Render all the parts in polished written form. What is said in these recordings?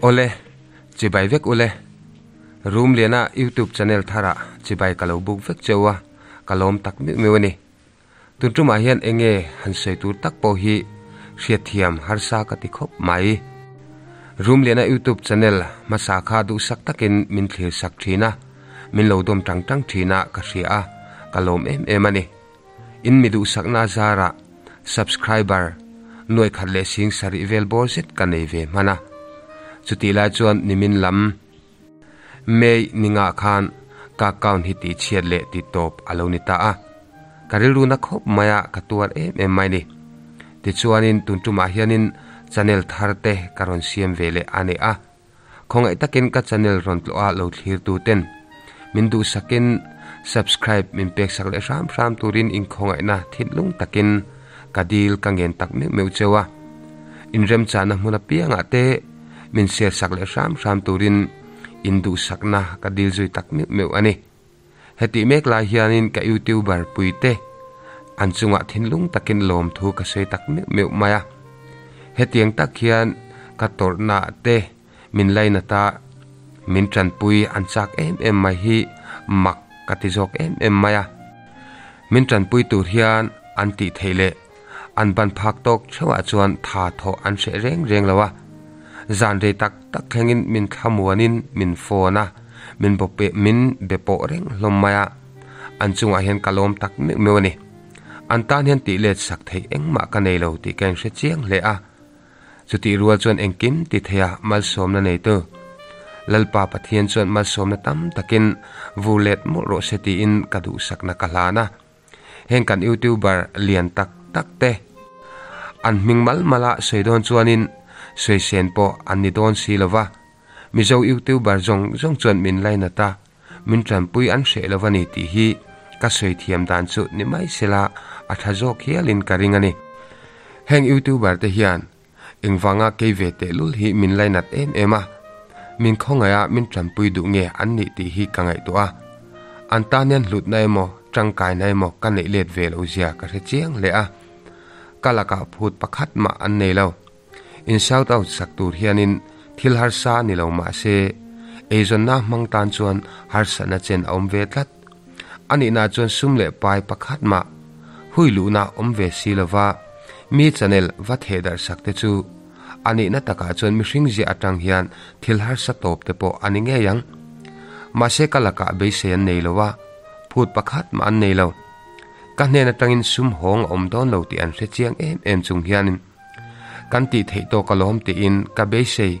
Awle, chibai vek ule. Rumliana YouTube channel tharah chibai ka lo buk vek cheu a, ka lawm tak meuh meuh a ni. Tun tumah hian enge han sawi tur tak pawh hi hriatthiam harsa ka ti khawp mai. Rumliana YouTube channel hmasa kha duhsak takin min thlir sak thin a, min lo dawm tang tang thin a ka hria a, ka lawm em em a ni. In mi duhsakna zarah subscriber nuaih khat leh sing sarih vel bawr zet ka nei ve hman a. Chutih lai chuan nimin lam May ni ngah khan ka account hi tihchhiat leh tihtawp a lo ni ta a. Ka rilru na khawp mai a, ka tuar em em mai ni. Tichuanin tun tumah hianin channel thar te ka rawn siam ve leh a ni a. Khawngaih takin ka channel rawn tlawh a lo thlir tu ten min duhsakin subscribe min pek sak leh hram hram turin inkhawngaihna thinlung takin ka dil ka ngen tak meuh meuh cheu a. Inremchahna hmun apiangah te min share sak leh hram hram turin in duhsakna ka dil zui tak meuh meuh a ni. Hetih mek lai hianin ka youtuber puite an chungah thinlung takin lawmthu ka sawi tak meuh meuh mai a. Hetiang tak hian ka tawrhna te min lainata min tanpui an chak em em mai hi mak ka ti zawk em em mai a. Min tanpui tur hian an tih theih leh an ban phak tawk theuhah chuan tha thawh an hreh reng reng lo a. Zan rei tak tak thlengin min thlamuanin min phone a, min bawpe min be pawh reng hlawm mai a. An chungah hian ka lawm tak meuh meuh a ni. An tan hian tih let sak theih engmah ka nei lo tih ka inhre chiang hle a. Chutih rual chuan engkim ti theia malsawmna neitu Lalpa Pathian chuan malsawmna tam takin vur let mawlh rawh se tiin ka duhsakna ka hlan a. Heng kan youtuber lian tak tak te an hming mal mala sawi dawn chuanin sawi sen pawh an ni dawn si lova, Mizo youtuber zawng zawng chuan min lainat a, min tanpui an hreh lo a ni tih hi ka sawi thiam dan chu ni mai sela a tha zawk hialin ka ring a ni. Heng youtuber te hian engvanga kei ve tehlul hi min lainat em em a, min khawngaih a min tanpui duh nge an nih tih hi ka ngaihtuah a. An tan hian hlutna emaw tangkaina emaw ka neih let ve loh zia ka hre chiang hle a. Ka lakah phut pakhat mah an nei lo. In shout out sak tur hianin thil harsa ni lo mah se, eizawnna hmang tan chuan harsatna chen a awm ve tlat. A nihna chuan sum leh pai pakhat mah hui luhna awm ve si lova mi channel va theh darh sak te chu a nihna takah chuan mihring ziah atang hian thil harsa tawp te pawh a ni ngei ang. Mahse ka lakah beisei an nei lo a, phut pakhat mah an nei lo. Ka hnen atangin sum hawng a awm dawn lo tih an hre chiang em em chung hianin Kan tih theih tawk alawm tiin ka beisei,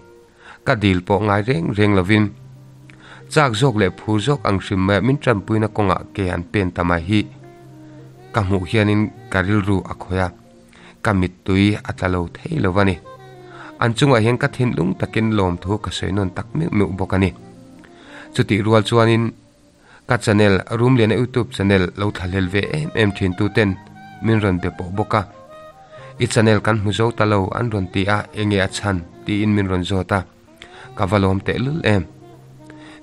ka dil pawh ngai reng reng lovin. Chak zawk leh phur zawk ang hrim maia min tanpuina kawngah ke an pen ta mai hi ka hmuh hianin ka rilru a khawih a, ka mittui a tla lo thei lo a ni. An chungah hian ka thinlung takin lawmthu ka sawi nawn tak meuh meuh bawk a ni. Chutih rual chuanin Ka channel, Rumliana YouTube channel lo thlahlel ve em em thin tu ten min rawn be pawh bawk a. I channel kan hmu zo ta lo an rawn ti a, enge a chhan tiin min rawn zawt a. Ka va lawm tehlul em.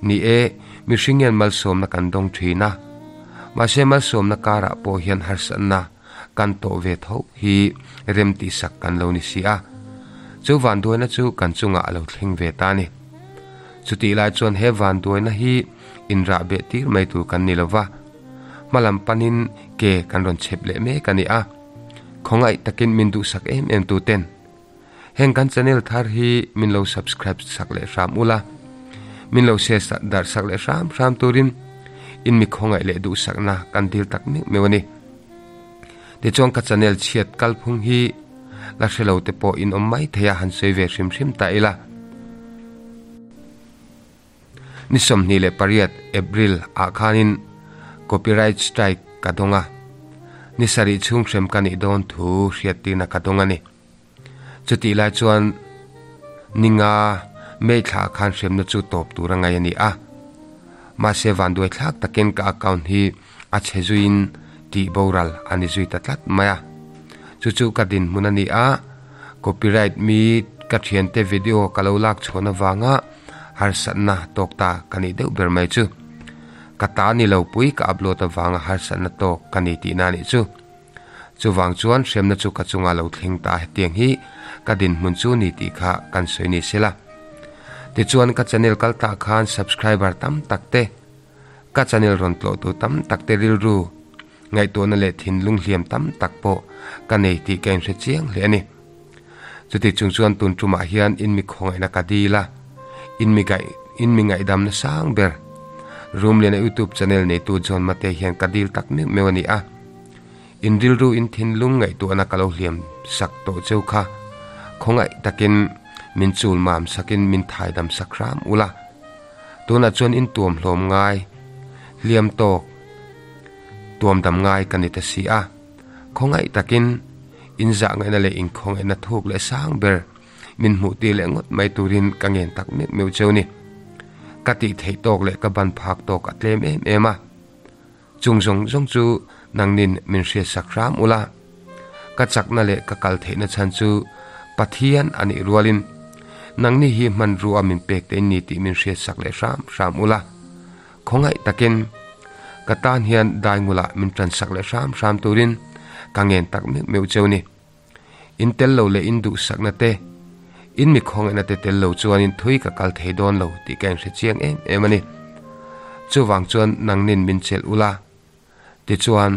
Ni e, mihring hian malsawmna kan dawng thin a. Mahse malsawmna karah pawh hian harsatna kan tawh ve tho hi rem tihsak kan lo ni si a. Chu vanduaina chu kan chungah a lo thleng ve ta a ni. Chutih lai chuan he vanduaina hi inrah beh tir mai tur kan ni lova, hmalam panin ke kan rawn chhep leh mek a ni a. Khawngaih takin min duhsak em em tu ten heng kan channel thar hi min lo subscribe sak leh hram ula, min lo share darh sak leh hram hram turin in mi khawngaih leh duhsakna kan dil tak meuh meuh a ni. Tichuan ka channel chhiat kalphung hi la hre lo te pawh in awm mai thei a han sawi ve hrim hrim ta ila. Ni 28 April ah khanin copyright strike ka dawng a, ni sarih chhung hrem ka nih dawn thu hriattirna ka dawng a ni. Chutih lai chuan ni nga May thla ah khan hremna chu tawp tur a ngaih a ni a. Mahse vanduai thlak takin ka account hi a chhe zuiin tih boral a ni zui ta tlat mai a. Chu chu ka dinhmun a ni a, copyright mi ka thiante video ka lo lak chhuan avanga harsatna tawk ta ka nih deuh ber mai chu. Ka ta ni lo pui ka upload avanga harsatna tawk ka ni tihna a nih chu. Chuvang chuan hremna chu ka chunga lo thleng ta hetiang hi ka dinhmun chu ni tih kha kan sawi ni sela. Tichuan ka channel kal tah khan subscriber tam tak te, ka channel rawn tlawhtu tam tak te rilru ngaihtuahna leh thinlung hliam tam tak pawh ka nei tih ka inhre chiang hle a ni. Chuti chung chuan tun tumah hian in mi khawngaihna ka dil a, in mi gaih in mi ngaihdamna sang ber Rumliana YouTube channel neitu John Mate hian ka dil tak meuh meuh a ni a. In rilru in thinlung ngaihtuahna ka lo hliam sak tawh cheu kha khawngaih takin min chul mam sakin min thaidam sak hram ula. Tunah chuan in tuam hlawm ngai, hliam tawk, tuam dam ngai ka ni ta si a. Khawngaih takin in zah ngaihna leh in khawngaihna thuk leh sang ber min hmuh tir leh ngawt mai turin ka ngen tak meuh meuh cheu ni. Ka tih theih tawk leh ka ban phak tawk a tlem em em a. Chung zawng zawng chu nangnin min hriatsak hram ula, ka chakna leh ka kal theihna chhan chu Pathian a nih rualin nangni hi hmanrua min pek te ni tih min hriatsak leh hram hram ula, khawngaih takin ka tan hian daingula min tansak leh hram hram turin ka ngen tak meuh meuh cheu ni. In tel lo leh in duhsakna te, in mi khawngaihna te tel lo chuanin thui ka kal thei dawn lo tih ka inhre chiang em em a ni. Chuvang chuan nangnin min chelh ula, tichuan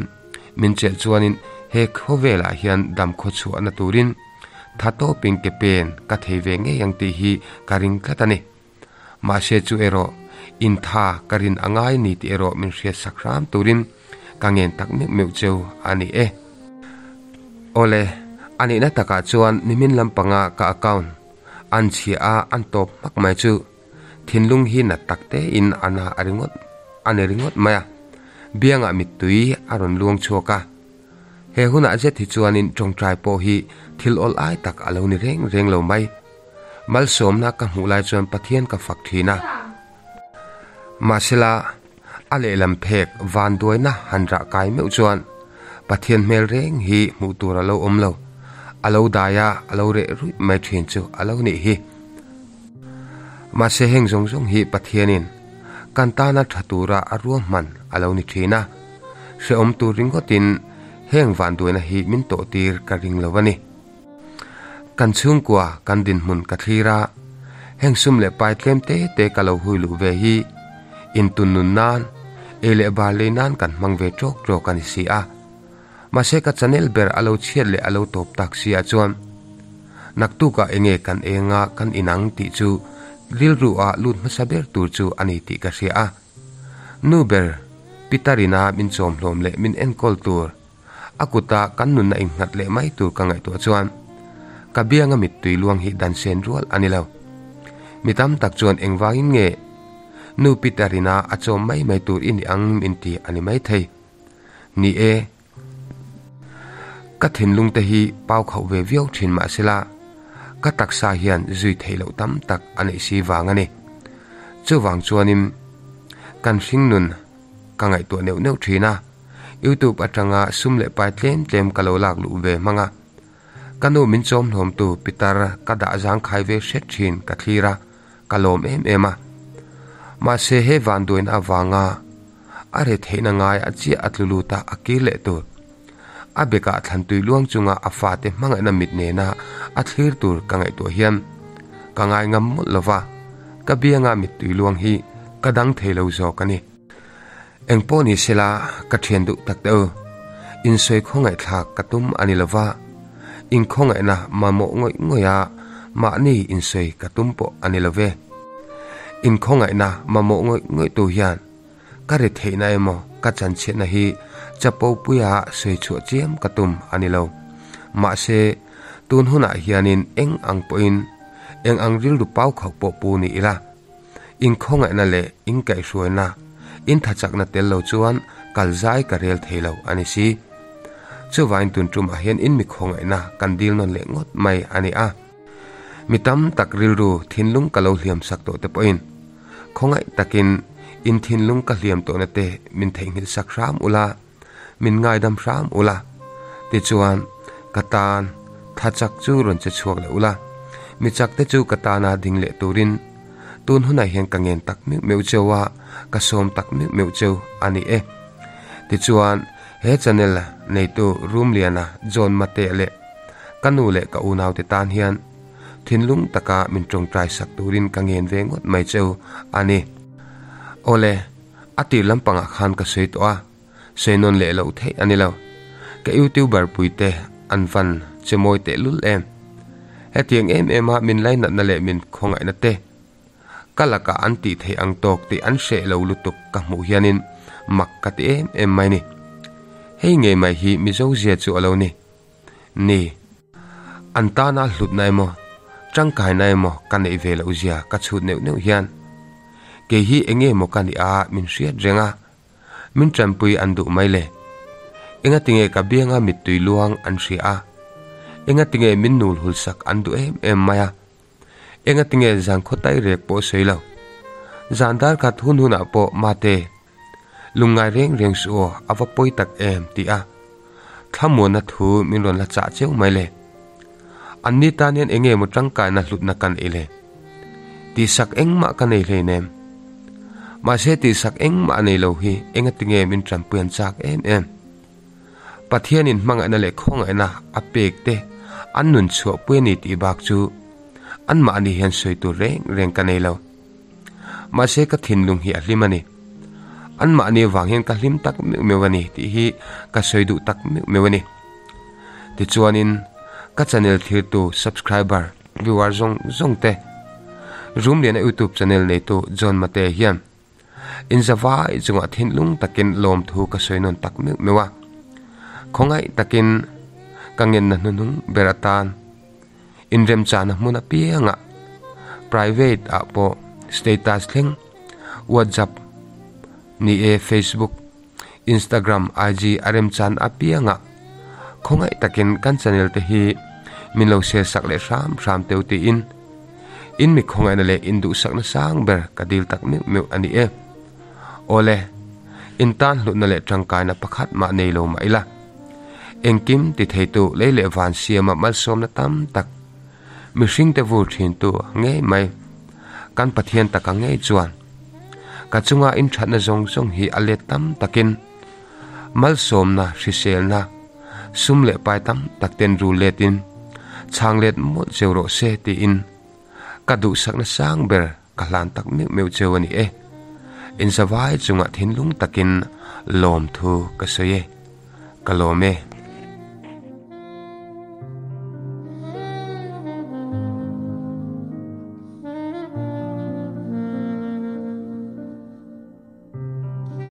min chelh chuanin he khawvelah hian dam khawchhuahna turin tha tawpin ke pen ka thei ve ngei ang tih hi ka ring tlat a ni. Mahse chu erawh in tha ka rin a ngai ni tih erawh min hriatsak hram turin ka ngen tak meuh meuh cheu a ni e. Awle, a nihna takah chuan nimin lampanga ka account an chhia a an tawp hmak mai chu thinlung hi nat tak tein a na a ringawt a ni ringawt mai a, biangah mittui a rawn luang chhuak a. He hunah zet hi chuanin tawngtai pawh hi thil awl ai tak a lo ni reng reng lo mai. Malsawmna ka hmuh lai chuan Pathian ka fak thin a. Mahsela, a lehlam phek vanduaina han rah kai meuh chuan Pathian hmel reng hi hmuh tur a lo awm lo. A lo dai a, a lo reh ruih mai thin chu a lo nih hi. Mahse heng zawng zawng hi Pathianin kan tana tha tura a ruahman a lo ni thin a. Hrehawm tur ringawtin heng vanduaina hi min tawhtir ka ring lo a ni. Kan chhungkua kan dinhmun ka thlir a, heng sum leh pai tlem te te ka lo hui luh ve hi intun nun nan, ei leh bar lei nan kan hmang ve tawk tawk a ni si a. Mahse ka channel ber a lo chhiat leh a lo tawp tak si ah chuan naktukah enge kan enga kan inang tih chu rilru ah lut hmasa ber tur chu a ni tih ka hria a. Nu ber Pitarina min chawmhlawm leh min enkawl tur A kuta kan nunna innghat leh mai tur ka ngaihtuah chuan ka bianga mittui luang hi dan sen rual a ni lo. Mi tam tak chuan engvangin nge nu Peter-ina a chawm mai mai tur i ni ang min ti a ni maithei. Ni e, ka thinlung te hi pau khauh ve viau thin mahsela ka taksa hian zui theih loh tam tak a neih si vang a ni. Chuvang chuanin kan hringnun ka ngaihtuah neuh neuh thin a. Youtube atanga sum leh pai tlem tlem ka lo lak luh ve hmang a. Ka nu min chawm hlawmtu pitar ka dah zangkhai ve hret thin ka thlir a, ka lawm em em a. Mahse he vanduaina avanga a re theihna ngai a chiah a tlu lut a, a kir leh tur. A bekah thlantui luang chunga a fate hmangaihna mit nena a thlir tur ka ngaihtuah hian ka ngai ngam mawlh lova, ka bianga mittui luang hi ka dang thei lo zawk a ni. Eng pawh ni sela ka thian duh tak deuh. Insawi khawngaihthlak ka tum a ni lova, inkhawngaihna mamawh ngawih ngawih a mahni insawi ka tum pawh a ni love. Inkhawngaihna mamawh ngawih ngawih tu hian ka ri theihna emaw ka chanchhiatna hi chapo puia sawi chhuah chiam ka tum a ni lo. Mahse, tun hunah hianin eng ang pawhin eng ang rilru pau khauh pawh pu ni ila, Inkhawngaihna leh inkaihhruaina, inthachakna tel lo chuan kal zai ka rel thei lo a ni si. Chuvain tun tumah hian in mi khawngaihna kan dil nawn leh ngawt mai a ni a. Mi tam tak rilru thinlung ka lo hliam sak tawh te pawhin khawngaih takin in thinlung ka hliam tawhna te min theihnghilh sak hram ula, min ngaidam hram ula, tichuan ka tan tha chak chu rawn che chhuak leh ula, mi chak te chu ka tana ding leh turin tun hunah hian ka ngen tak meuh meuh cheu a, ka sawm tak meuh meuh cheu a ni e. Tichuan he channel neitu Rumliana John Mate leh ka nu leh ka unaute tan hian thinlung taka min tawngtai sak turin ka ngen ve ngawt mai cheu a ni. Awle, a tir lampangah khan ka sawi tawh a, sawi nawn leh loh theih a ni lo. Ka youtuber puite an van che mawi tehlul em. Hetiang em em a min lainatna leh min khawngaihna te ka lakah an tih theih ang tawk tih an hreh lo lutuk ka hmuh hianin mak ka ti em em mai ni. Hei ngei mai hi Mizo zia chu a lo ni. Ni. An tana hlutna emaw, tangkaina emaw ka neih ve loh zia ka chhut neuh neuh hian kei hi eng nge maw ka nih a min hriat reng a, min tanpui an duh mai le. Engatinge ka bianga mittui luang an hria a, engatinge min nul hul sak an duh em em mai a, engatinge zan khaw tai rek pawh sawi lo. Zan dar khat hun hunah pawh mate, Lungngai reng reng suh aw, a va pawi tak em tih a thlamuanna thu min rawn la chah cheu mai le. An ni tan hian enge maw tangkaina hlutna ka neih le? Tihsak engmah ka nei hleinem. Mahse tihsak engmah a nei lo hi engatinge min tanpui an chak em em? Pathianin hmangaihna leh khawngaihna a pek te an nun chhuahpui a ni tih bak chu anmahni hian sawi tur reng reng ka nei lo. Mahse ka thinlung hi a hlim a ni. Anmahni avang hian ka hlim tak meuh meuh a ni tih hi ka sawi duh tak meuh meuh a ni. Tichuanin ka channel thirtu subscriber, viewer zawng zawng te Rumliana YouTube channel neitu John Mate hian inzavai chungah thinlung takin lawmthu ka sawi nawn tak meuh meuh a. Khawngaih takin ka ngenna hnuhnung ber atan Inremchahna hmun apiangah private ah pawh status thleng WhatsApp ni e Facebook, Instagram, IG a remchan apiangah khawngaih takin kan channel te hi min lo share sak leh hram hram teu tiin in mi khawngaihna leh in duhsakna sang ber ka dil tak meuh meuh a ni e. Awle, in tan hlutna leh tangkaina pakhat mah nei lo mah ila. Engkim ti theitu lei leh van siama malsawmna tam tak mihringte vur thintu ngei mai kan Pathian taka ngei chuan ka chunga inthatna zawng zawng hi a let tam takin malsawmna hriselna sum leh pai tam tak ten rul letin chhang let mawlh cheu rawh se tiin ka duhsakna sang ber ka hlan tak meuh meuh cheu a ni e. Inzavai chungah thinlung takin lawmthu ka sawi e. Ka lawm e.